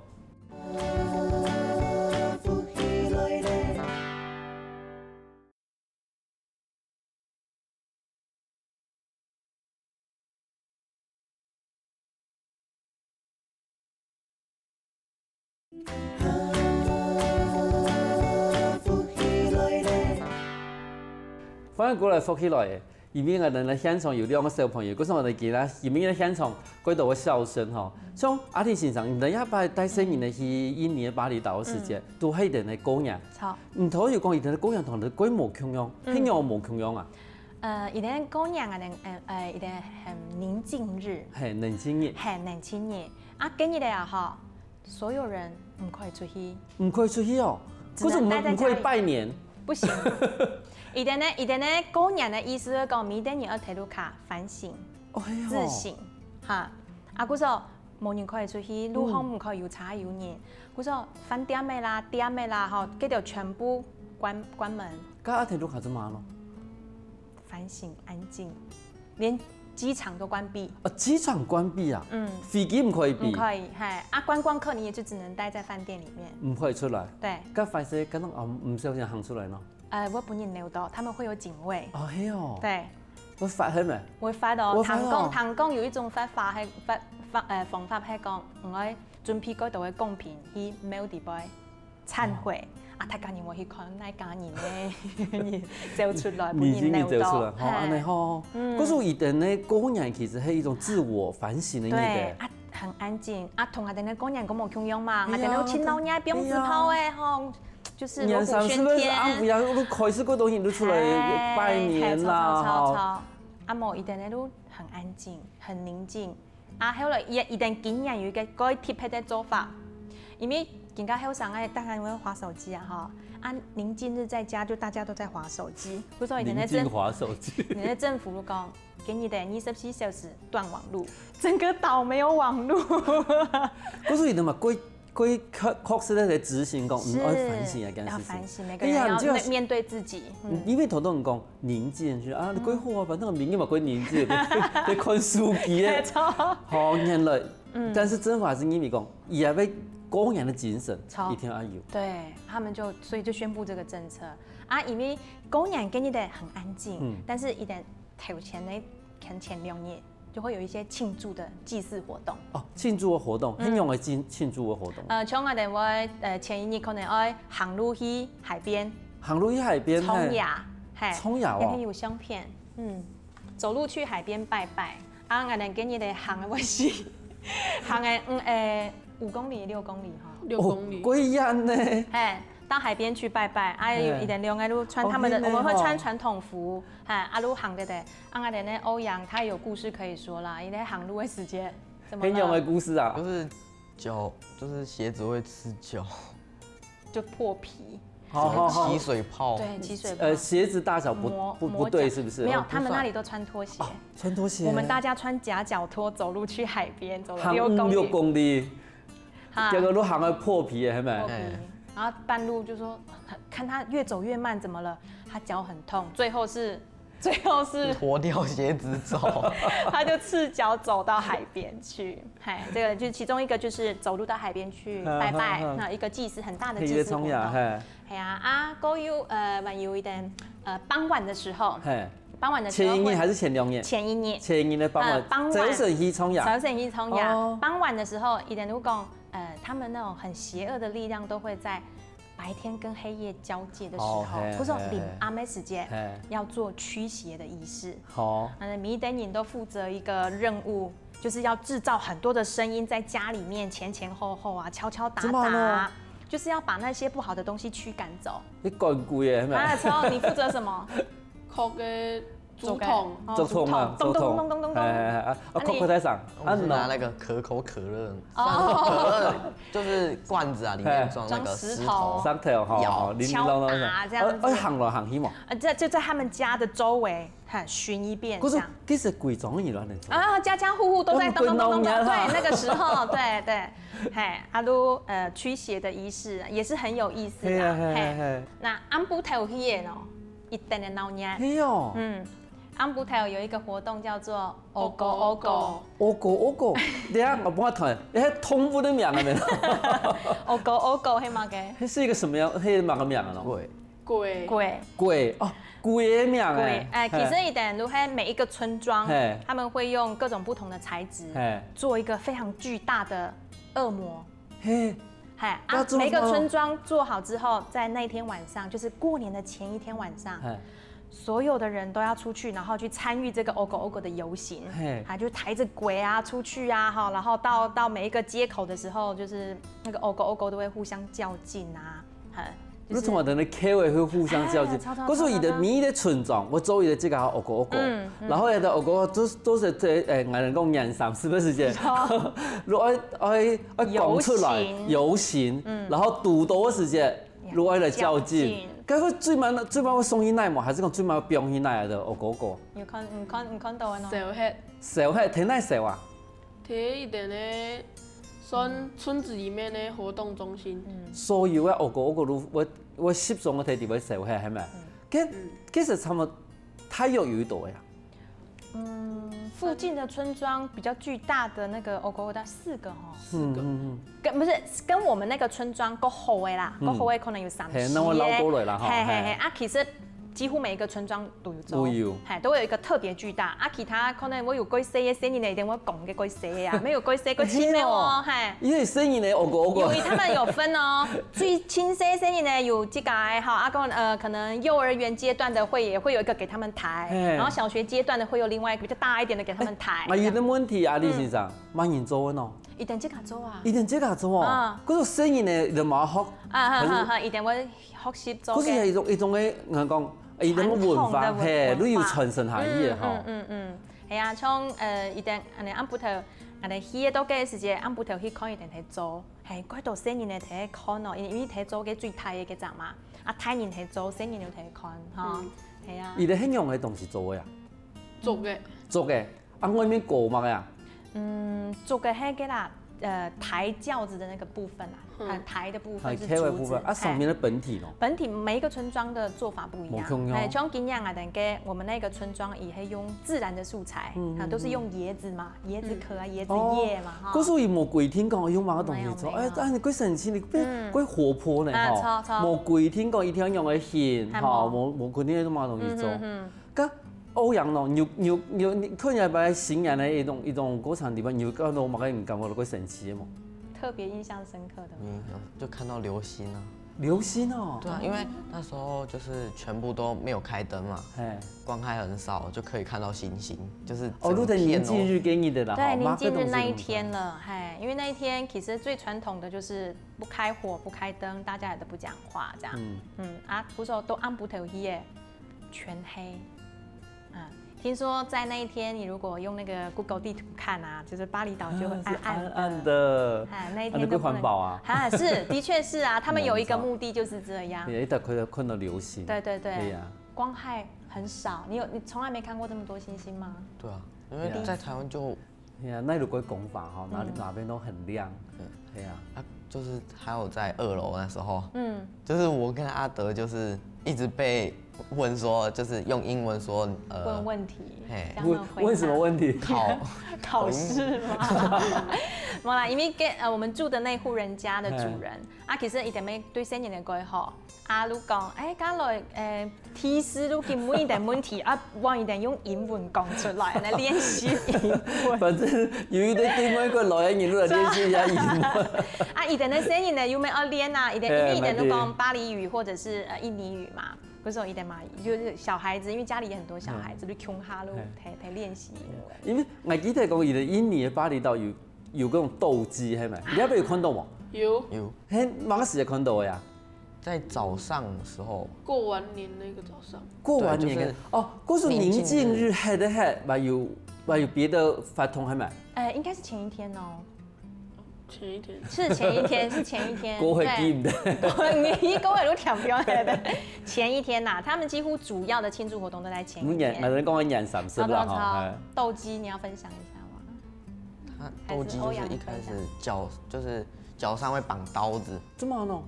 歡迎過來福氣來了，因為𠊎等个現場有兩個小朋友，故所𠊎等今仔日，因為現場蓋多个笑聲吼。像阿婷先生，你等下擺帶細人仔去印尼个峇里島个時節，嗯。都係佢等个過年。著。你頭有講佢等个過年同你个過無共樣，嗯。係仰無共樣啊？呃，佢等个過年啊，呃，呃，佢等很寧靜日。係，寧靜日。係，寧靜日。啊，今日个啊吼， 所有人毋可以出去。毋可以出去哦？只能待在家裡。故所毋，毋可以拜年？不行。佢等呢，佢等呢，過年个意思係講，每個人愛在屋下反省、哦，係哦。自省，哈。啊，故所無人可以出去，路項毋可以有車有人。故所飯店个啦、店个啦，吼，該兜全部關，關門。該啊，在屋下做麼个咯？ 反省、安靜，連機場都關閉。啊，機場關閉啊？嗯。飛機毋可以飛？毋可以，係。啊，觀光客你也就只能待在飯店裡面。毋可以出來？對。該壞勢，可能，啊，毋小心行出來呢？呃，會分人摎到，他們會有警衛。哦，係哦。對。會罰係無？會罰哦。會罰哦。聽講，聽講有一種罰法，係罰，罰，呃，方法係講，你愛準備蓋多个貢品去廟裡背 懺悔。哦。啊，大家人會去看，哪家人呢？走出來，分人摎到。已經走出來，吼，係。恁樣吼。嗯。故所佢等呢，過年其實係一種自我反省个日子。對，啊，很安靜。啊，同𠊎等个過年過無共樣嘛，哎呀，𠊎等都盡鬧熱，放鞭炮个，吼，就是鑼鼓喧天。年三十个時節，暗晡夜都開始，蓋多人都出來拜年啦，係，係，著，著，著，吼。著。啊，無，佢等呢都很安靜，很寧靜。 啊，後來佢，佢等今年有一個蓋特別个做法，因為今个後生个，大家因為滑手機啊，吼，啊，寧靜日在家就大家都在滑手機，故所佢等个政，寧靜滑手機。佢等个政府就講，今日个二十四小時斷網路，整個島沒有網路。故所佢等嘛，蓋，蓋確，確實在執行講，嗯，是，愛反省一件事情。要反省，每個人要面，哎呀，你就要面對自己，嗯。因為頭先講， 寧靜，就啊，你過好啊，反正明日嘛過年節，在，在看手機个。沒錯。好，原來，嗯。但是政府還是認為講，佢也愛過年个精神，著。一定要有。對，他們就，所以就宣布這個政策。啊，因為過年今日个很安靜，嗯。但是佢等頭前个，前，前兩日就會有一些慶祝的祭祀活動。哦，慶祝个活動，嗯。仰般个慶，慶祝个活動？呃，像𠊎等會，呃，前一日可能愛行路去海邊，行路去海邊，沖涼，嘿。嘿。沖涼哦。那天有相片， 嗯，走路去海邊拜拜。啊，𠊎等今日个行个位置，行个，嗯，誒，五公里、六公里哈。六公里。哦，幾遠呢？嘿，到海邊去拜拜。啊，有，嘿。一點六，哎，就穿他們的，哦，很遠呢，我們會穿傳統服，嘿，啊，就行个的。啊，𠊎等个歐陽，他有故事可以說啦，因為行路个時間，怎麼了？很遠的故事啊。就是腳，就是鞋子會刺腳。 就破皮。好，好，好。起水泡。對，起水泡。呃，鞋子大小不，磨，不，不對，磨腳。是不是？沒有，哦，不算。他們那裡都穿拖鞋。哦，穿拖鞋。我們大家穿夾腳拖走路去海邊，走了行六公里。六公里。哈。結果都行到破皮了，係無？破皮。哎。然後半路就說，看他越走越慢，怎麼了？他腳很痛，最後是 最後是脫掉鞋子走。他就赤腳走到海邊去。嘿，這個就是其中一個，就是走路到海邊去拜拜，哈，哈，哈。那一個祭祀，很大的祭祀活動。嘿，一個衝呀，嘿。嘿啊，啊，還有，呃，還有一點，呃，傍晚的時候，嘿。傍晚的時候會，前一日還是前兩日？前一日。前一日的傍晚，呃，傍晚。朝晨去衝呀。朝晨去衝呀。哦。傍晚的時候，佢等就講，呃，他們那種很邪惡的力量都會在 白天跟黑夜交界的時候，哦，嘿，或者說臨暗个時間，嘿，嘿。要做驅邪的儀式。好。那每一個人都負責一個任務，就是要製造很多的聲音在家裡面前前後後啊，敲敲打打啊，怎麼了？就是要把那些不好的東西驅趕走。你趕鬼耶，係咪？啊，操，你負責什麼？敲个竹筒，竹筒啊，竹筒，咚咚咚咚咚咚。哎哎哎，啊，扣扣在上，啊，我是拿那个可口可乐，哦，可乐就是罐子啊，里面装那个石头，石头哈，摇，零零落落，敲打这样子，哎，行来行去嘛。呃，这就在他们家的周围，哈，巡一遍这样。可是其实鬼庄里乱的。啊，家家户户都在咚咚咚咚咚，对，那个时候，对对，嘿，啊，都呃驱邪的仪式也是很有意思啊，嘿，那暗晡頭去的喏，一定个闹热。嘿哦，嗯。 暗晡頭有一个活动叫做Ogo Ogo。Ogo Ogo，等下我帮我看，那动物的名啊没有？Ogo Ogo，嘿嘛个？那是一个什么样，那个名啊？鬼。鬼。鬼。鬼哦，鬼的名哎。鬼，哎，其实一点都还每一个村庄，嘿，他们会用各种不同的材质，嘿，做一个非常巨大的恶魔。嘿，嘿，啊，那做什么？每个村庄做好之后，在那一天晚上，就是过年的前一天晚上，嘿，所有的人都要出去，然后去参与这个 Ogo Ogo 的游行，嘿，啊，就抬着鬼啊出去啊，哈，然后到到每一个街口的时候，就是那个 Ogo Ogo 都会互相较劲啊，哈，就是你从我等的 K 位会互相较劲，哎，吵吵吵吵吵。可是你的每一个村庄，我周围的这个 Ogo Ogo，嗯，嗯。然后有的 Ogo Ogo 都是都是这哎，俺人讲年三十个时间，哦。如果爱爱爱讲出来游行，游行，嗯，然后堵到个时间，呀，如果来较劲，较劲。可是最慢最慢会送去哪嘛？还是讲最慢会放去哪的？Ogo Ogo，有看，你看，你看到的喏。烧黑。烧黑，天哪烧啊？在一点呢，算村子里面的活动中心。嗯。所有的 Ogo Ogo 都，我我十种个地方会烧黑，系咪？嗯。其其实他们太有有一朵呀。嗯，附近的村庄比较巨大的那个 Ogo Ogo 大概四个哈。四个。嗯嗯嗯。跟不是跟我们那个村庄 Ogo Ogo 的啦，嗯，Ogo Ogo 的可能有三四个。嘿，那我老过了啦哈，嘿嘿嘿，嘿。啊，其实几乎每一个村庄都有做，都有。嘿，都有一个特别巨大，啊，其他可能我有过细个生意呢，一定我讲个过细个啊，没有过细个亲的哦，嘿。因为生意呢，Ogo Ogo。因为他们有分哦，最亲细生意呢有这个哈，啊，跟呃可能幼儿园阶段的会也会有一个给他们抬，嘿，然后小学阶段的会有另外一个比较大一点的给他们抬。那有个问题啊，李先生，慢人做个喏。一定这个做啊。一定这个做哦。啊。可是生意呢，人嘛学，啊哈哈哈，一定会 学习做个。可是一种一种个，人讲，一种个文化，传统的文化。嘿，你有传承下去个吼。嗯嗯嗯嗯，系啊，像呃，一点，安尼暗晡头，安尼去个到个时节，暗晡头去看一点在做，嘿，怪多生意呢，在看哦，因为在做个最大个个长嘛，啊，大人在做，生意就在看，哈，嗯，系啊。伊个黑用个东西做个呀？做个。做个。 啊，外面裹嘛个呀？嗯，竹个那个啦，呃，抬轿子的那个部分啊，嗯，啊，抬的部分是竹子，还有抬的部分啊，上面的本体咯。嘿。本体每一个村庄的做法不一样。无共样。哎，像今年啊，等个我们那个村庄也会用自然的素材，嗯，啊，都是用椰子嘛，椰子壳啊，椰子叶嘛，哈。可是也无规定讲用么个东西做，没有，没有。哎，但是怪神奇，你怪，嗯，怪活泼呢，啊，哈。错，错。无规定讲一定要用个线，还无。哈，无，无规定用么个东西做。嗯哼哼。 个欧阳咯，有有有，你看起来新年的一种一种过程里面，有看到么个你感觉到个神奇的吗？特别印象深刻的吗？嗯，有，就看到流星啊。流星哦。对啊，因为那时候就是全部都没有开灯嘛，嘿。光害很少，就可以看到星星，就是哦，整片哦。路的临近日给你的啦，对，吼，临近日那一天了，嘿，因为那一天其实最传统的就是不开火、不开灯，大家也都不讲话这样。嗯。嗯，啊，不是说都暗晡头去耶， 全黑。啊，听说在那一天，你如果用那个 Google 地图看啊，就是巴厘岛就会暗暗的。啊，是暗暗的。哎，那一天就不能，啊，那个环保啊。啊，是，的确是啊，他们有一个目的就是这样。也一直看到，看到流星。对对对。对呀。光害很少，你有，你从来没看过这么多星星吗？对啊，因为在台湾就 哎呀，那如果讲法哈，哪里，嗯，哪边都很亮。嗯。哎呀。啊，就是还有在二楼那时候，嗯。就是我跟阿德就是一直被问说，就是用英文说，呃，问问题，嘿。这样的回答。问，问什么问题？考，考试吗？没啦，因为跟，呃，我们住的那户人家的主人，嘿，啊，其实一点没对生年的规划， 啊，你讲，哎，刚才，呃，提示你个问一点问题，啊，我一定用英文讲出来，来练习英文。反正有一个另外一个老人，你来练习一下英文。啊，一点的声音呢，又没有练啊，一点，因为一点都讲巴黎语或者是呃印尼语嘛，不是说一点嘛，就是小孩子，因为家里也很多小孩子，就穷哈喽，才才练习英文。因为我记得讲，有的印尼的巴厘岛有有那种斗鸡，系咪？你那边有看到吗？有。有。嘿，哪个时间看到的呀？在早上的时候，过完年那个早上，过完年个对就是哦，故所临近日临近日黑的黑，还有还有别的活动还没？呃，应该是前一天哦，前一天是前一天，是前一天。过会对记唔得。你过会都抢不要来的。前一天呐、他们几乎主要的庆祝活动都在前一天。明年，反正讲年三十啦哈。超超超哎，斗鸡，你要分享一下吗？他斗鸡就是一开始脚就是脚上会绑刀子，怎么弄？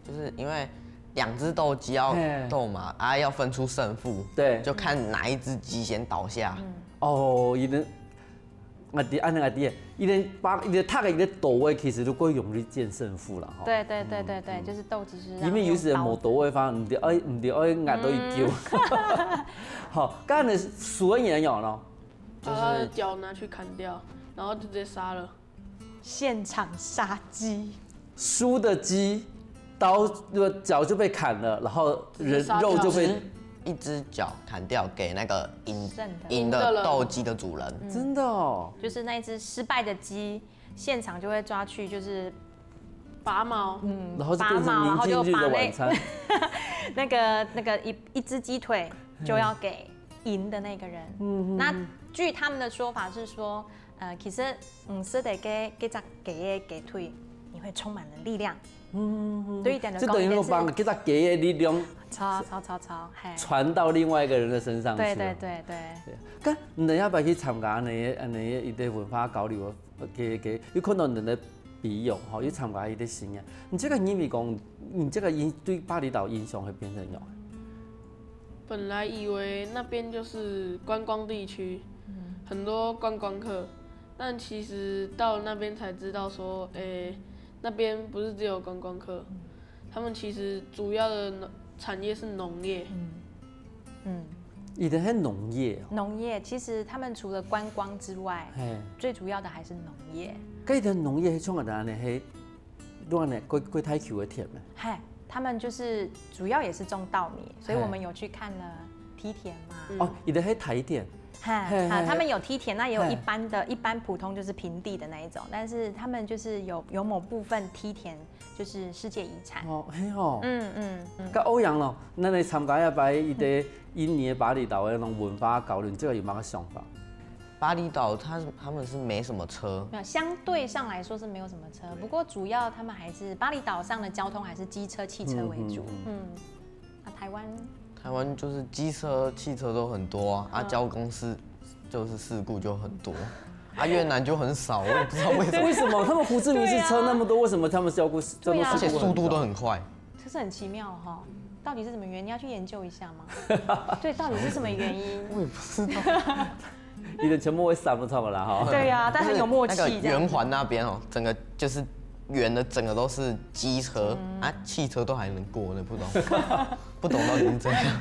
就是因为两只斗鸡要嘿斗嘛，啊，要分出胜负，对就看哪一只鸡先倒下。哦，一定，我的，安那个的，一定把一定他个一个斗位，其实就过容易见胜负了哈。对对对对对，就是斗鸡是。因为有时候无到位方，你得爱你得爱压到一丢。好，刚才输的人有咯，把他的脚拿去砍掉，然后就直接杀了。现场杀鸡，输的鸡，刀脚就被砍了，然后人直接杀掉肉就被就是一只脚砍掉给那个赢剩的赢的斗鸡的主人。真的哦，就是那一只失败的鸡，现场就会抓去，就是拔毛，嗯，然后就变成拔毛，然后就临近日的把那晚餐。那个那个一一只鸡腿就要给赢的那个人。嗯，那据他们的说法是说，呃，其实嗯，吃的给给只给的给腿，你会充满了力量。嗯，对一点的就等于说把给他给的力量超超超超，嘿，传到另外一个人的身上去。对对对对。对。但你等下不要去参加那些那些一些文化交流，OK OK，有看到你的笔友哈，有参加一些新的。你这个认为讲，你这个印对巴厘岛印象会变成怎样？本来以为那边就是观光地区，很多观光客，但其实到那边才知道说，诶，那边不是只有观光客，他们其实主要的农产业是农业。嗯，一定是农业哦。农业其实他们除了观光之外，嘿，最主要的还是农业。该的农业是创个呢，嘿，乱呢，过过太久的田呢。嗨，他们就是主要也是种稻米，所以我们有去看了梯田嘛。哦，一定是梯田。嗨，嘿嘿啊，他们有梯田，那也有嘿一般的、一般普通就是平地的那一种，但是他们就是有有某部分梯田就是世界遗产。哦，嘿哦。嗯嗯嗯，那欧阳咯，那你参加一摆一个印尼巴厘岛的那种文化交流，你这个有没有想法？巴厘岛它是他们是没什么车，没有，相对上来说是没有什么车，不过主要他们还是巴厘岛上的交通还是机车、汽车为主。嗯，啊，台湾台湾就是机车、汽车都很多啊，啊，交通事就是事故就很多，啊，越南就很少，我也不知道为什么，为什么他们胡志明市车那么多，为什么他们交过交通而且速度事故很少？都很快。就是很奇妙哈，到底是什么原因？你要去研究一下吗？对，到底是什么原因？我也不知道。你的全部会散不差不啦哈。对呀、但很有默契那个这样。圆环那边哦，整个就是圆的，整个都是机车啊，汽车都还能过呢，不懂，不懂到底是怎样。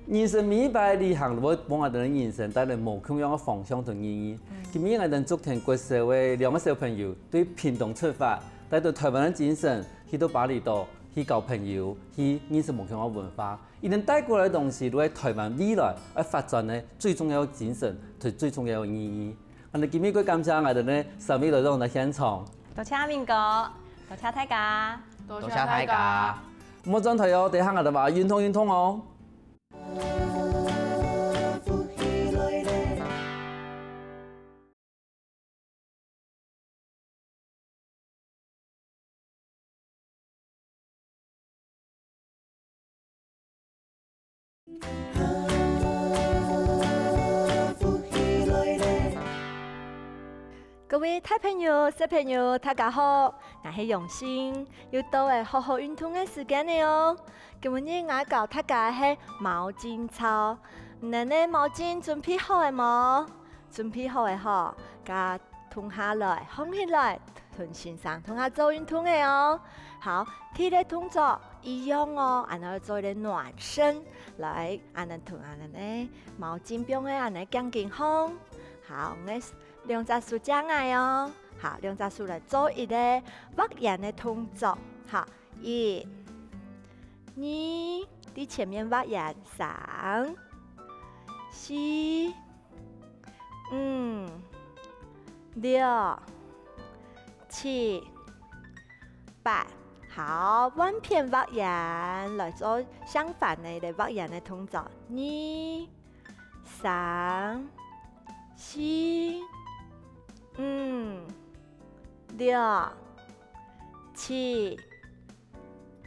人生每一擺旅行，會幫𠊎兜人生帶來無共樣个方向同意義。今日𠊎兜竹田國小个兩個小朋友對屏東出發，帶著台灣个精神，去到巴厘島，去交朋友，去認識無共樣个文化。佢等帶過來个東西，都係台灣未來愛發展个最重要个精神，同最重要个意義。恁呢今日過感謝𠊎兜呢三位來到𠊎兜現場。多謝明哥，多謝大家。多多謝大家。莫轉台哦，等下𠊎兜話運動運動哦。各位大朋友、小朋友，大家好，𠊎係楊鑫，又到了好好運動个時間了哦。今晡日𠊎教大家个係毛巾操，你等个毛巾準備好了無？準備好了吼，該動下來，䟘起來，同先生動下做運動个哦。好，第一個動作一樣哦，恁呢做一個暖身，來，恁呢同恁呢毛巾放个恁呢頸根項。好，𠊎兩隻手借𠊎哦。好，兩隻手來做一個畫圓个動作。好，一、二，在前面畫圓，三、四、五、六、七、八。好，換片畫圓，來做相反个一個畫圓个動作。二、三、四、五、六、七、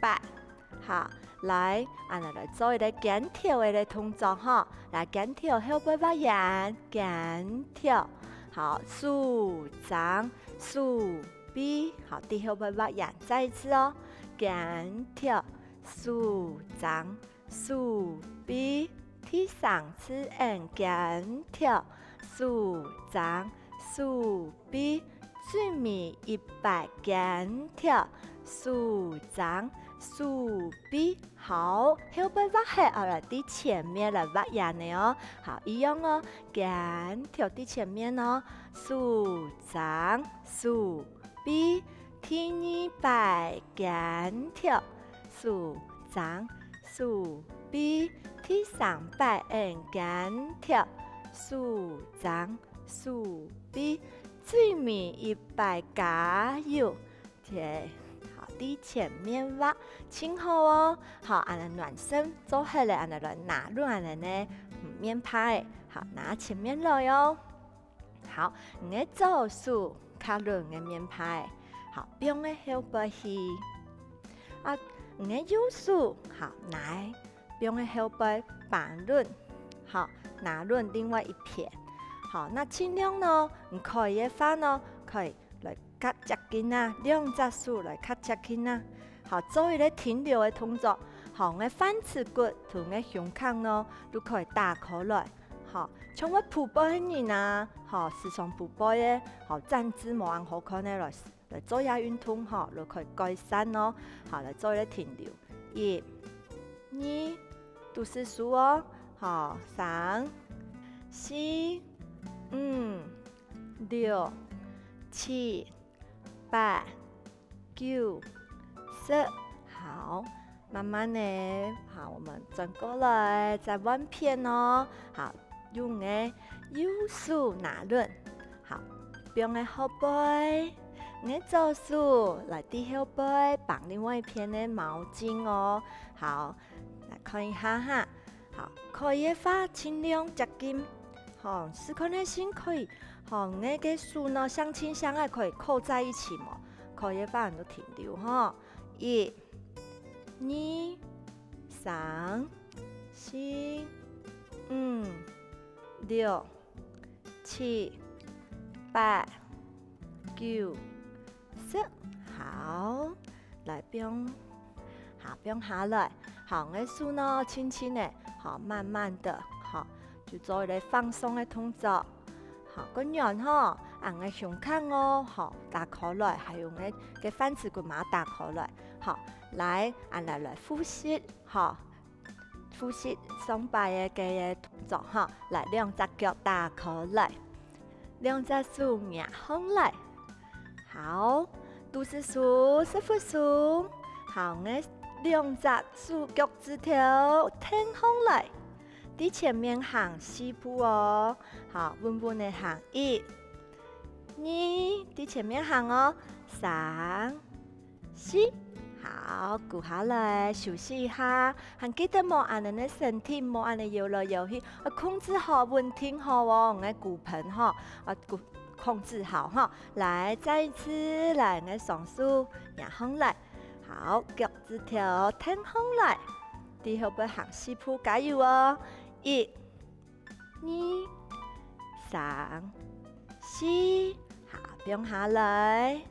八。好，來，恁樣來做一個肩頭个動作吼。來，肩頭後背畫圓，肩頭。好，手踭、手臂，好，在後背畫圓。再一次哦，肩頭、手踭、手臂，第三次，嗯，肩頭、手踭、手臂，最尾一擺肩頭、手踭、手臂。好，後背畫忒，好，來，在前面來畫圓个哦。好，一樣哦，肩頭在前面哦，手踭、手臂，第二擺肩頭、手踭、手臂，第三擺，嗯，肩頭、手踭、手臂，最尾一擺加油。好，在前面畫，盡好哦。好，恁樣暖身做好了，恁樣來拿攏恁樣呢，嗯，面帕仔。好，拿前面來哦。 好，你个左手揢攏你个面帕仔，好，放个後背去。啊，你个右手，好，拿，放个後背，挷攏，好，拿攏另外一片。好，那盡量呢，你可以个話呢，可以來較接近啊，兩隻手來較接近啊。好，做一個停留个動作。好，你个飯匙骨同你个胸坎呢，都可以打開來。 好，像會匍背个人啊，好，時常匍背个，好，站姿無恁好看个來，來做下運動，好，就可以改善哦。好，來做一個停留。一、二，肚屎收哦。好，三、四、五、六、七、 八、九、十。好，慢慢的，好，我們轉過來，再換片哦。好，用你个右手拿攏，好，放个後背，你个左手來在後背，挷另外一片个毛巾哦。好，來看一下哈。好，可以个話，盡量接近。好，試看个先可以，好，你个手呢，向前向下可以扣在一起無？可以个話，你就停留吼。一、二、三、四、五、六、七、八、九、十。好，來放，好，放下來。好，你个手呢，輕輕的，好，慢慢的，好，就做一個放鬆的動作。好，過軟吼，啊，你个胸坎哦，好，打開來，還有你个飯匙骨嘛打開來。好，來，啊，來，來，複習，好， 複習上擺个，个動作哈，來，兩隻腳打開來，兩隻手擎䟘來。好，肚屎收，屎朏收。好，𠊎兩隻手腳趾頭挺䟘來，在前面行四步哦。好，穩穩个行，一、二，在前面行哦，三、 四，好，跍下來休息一下。還記得無？恁樣个身體莫恁樣搖來搖去，愛控制好，穩定好哦。𠊎个骨盆吼，愛控，控制好吼。來，再一次，來，𠊎雙手擎䟘來。好，腳趾頭挺䟘來，在後背行四步，加油哦！一、 二、三、四，好，放下來。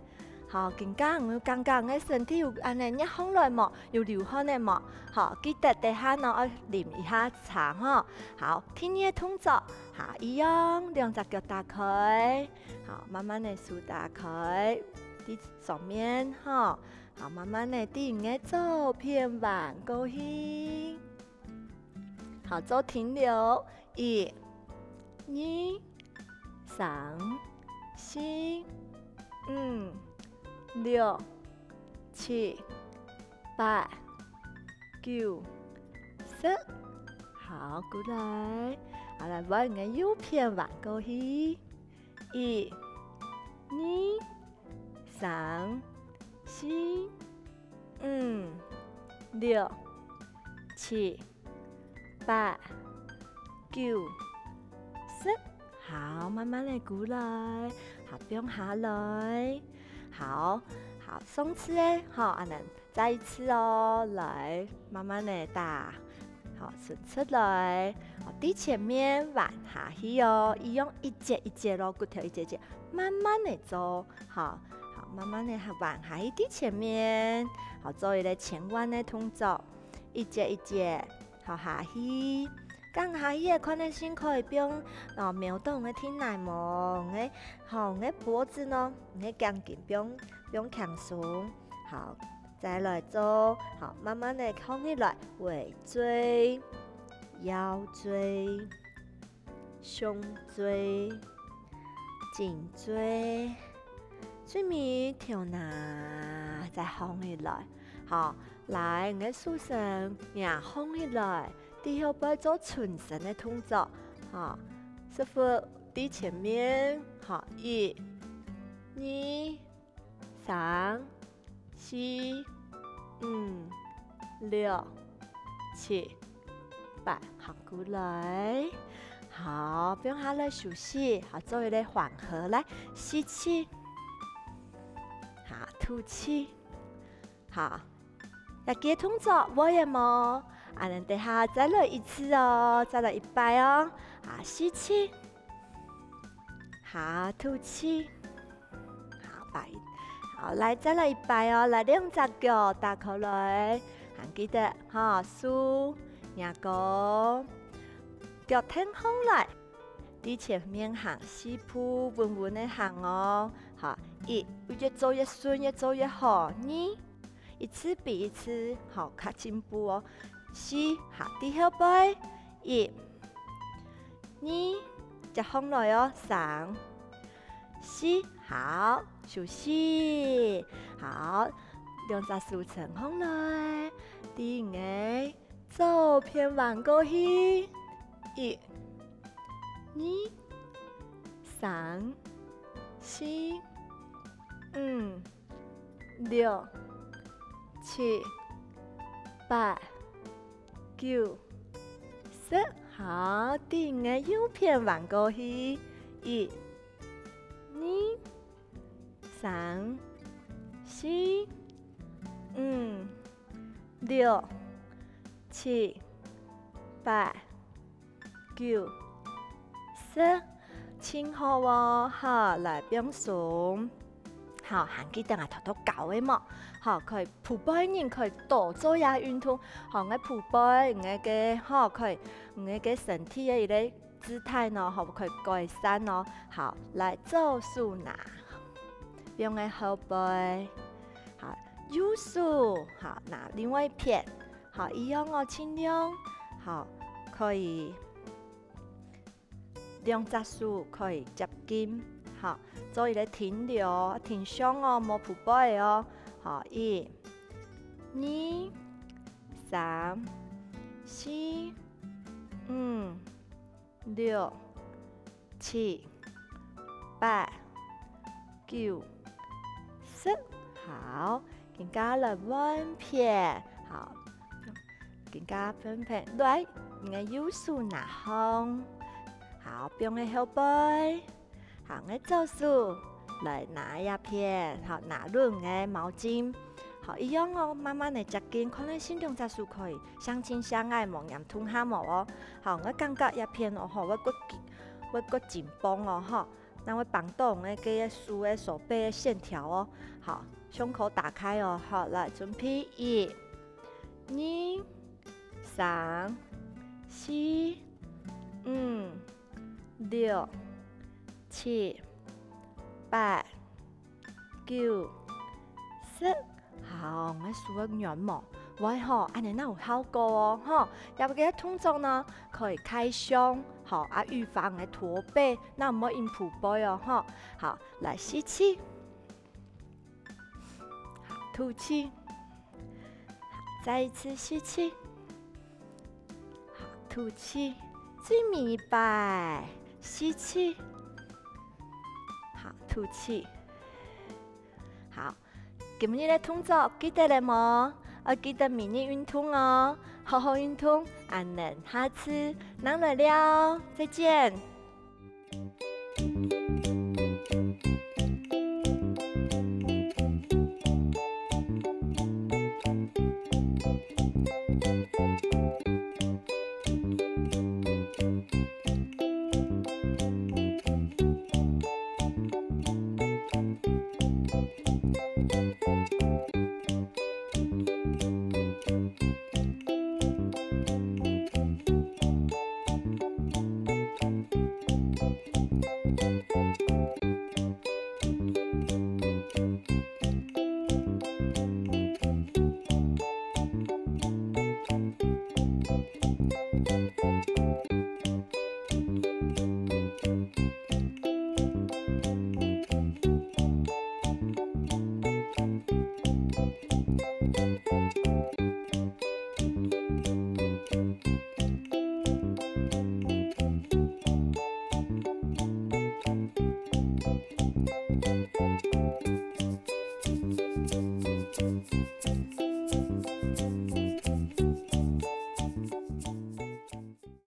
好，今下你有感覺你个身體有恁樣熱䟘來無？有流汗个無？好，記得等下呢愛啉一下茶吼。好，第二个動作，好，一樣，兩隻腳打開，好，慢慢个手打開，在上面吼，好，慢慢个在你个左片彎過去。 好，做停留，一、二、三、四、五、六、七、八、九、十。好，過來，好，來換你个右片彎過去。 一、二、三、四、五、六、七、八、九、十。好，慢慢个跍來，好，放下來。好，好，上次个，好，恁樣再一次哦，來，慢慢个打。好，伸出來，好，對前面彎下去哦，一樣一節一節咯，骨頭一節一節，慢慢个做，好，好，慢慢个彎下去對前面，好，做一個前彎个動作，一節一節，好，下去。 降下去个可能性可以放，哦，瞄到你个胼泥無？你个，好，你个脖子呢？你个頸根放，放輕鬆。好，再來做，好，慢慢个放起來，尾椎、腰椎、胸椎、頸椎，最尾頭那再放起來。好，來，你个手伸，也放起來。 對後背做伸伸个動作，哈，屎朏對前面，哈，一、二、三、四、五、六、七、八，好，過來。好，放下來休息，好，做一個緩和，來，吸氣，好，吐氣，好。 這個動作會个無？恁樣等下再來一次哦，再來一擺哦。啊，吸氣，好，吐氣，好，擺，好，來，再來一擺哦。來，兩隻腳打開來，還記得，哈，手、耳公，腳挺䟘來，對前面行四步，穩穩个行哦。好，一，越做越順，越做越好。二， 一次比一次，好，較進步哦。四，好，對後背，一、二，接䟘來哦，三、四，好，休息。好，兩隻手撐䟘來，對你个左片彎過去，一、二、三、四、五、 六、七、八、九、十，好，對你个右片彎過去，一、二、三、四、五、六、七、八、 九、十，盡好哦，好，來放鬆。好，還記得𠊎頭頭教个無？好，可以跍背个人可以多做下運動。好，𠊎跍背，𠊎个，好，可以，𠊎个身體个一個姿態呢，好，可以改善哦。好，來左手拿，放个後背。好，右手，好，拿另外一片。 好，一樣哦，盡量，好，可以兩隻手可以接近，好，做一個停留，停相哦，無跍背哦。好，一、二、三、四、五、 六、七、八、九、十。好，今下來換片。好，今下換片，來，你个右手拿䟘。好，放个後背。好，你个左手來拿這片，好，拿攏个毛巾。好，一樣哦，慢慢个接近，可能先兩隻手可以 相親相愛，無黏痛下無哦。好，𠊎感覺這片哦，吼，會較緊，會較緊繃哦，吼。那會幫到𠊎个手个手背个線條哦。好，胸口打開哦。好，來，準備，一、二、三、四、五、六、七、八、 九、十。好，𠊎手个軟毛，會吼，恁樣哪有效果哦，吼。這個動作呢，可以開胸，吼，啊，預防个駝背，哪毋會引駝背哦，吼。好，來吸氣，好，吐氣，好，再一次吸氣，好，吐氣，最尾一擺，吸氣，好，吐氣。 好，今日个動作記得了無？愛記得每日運動哦，好好運動，恁呢下次正來尞，再見。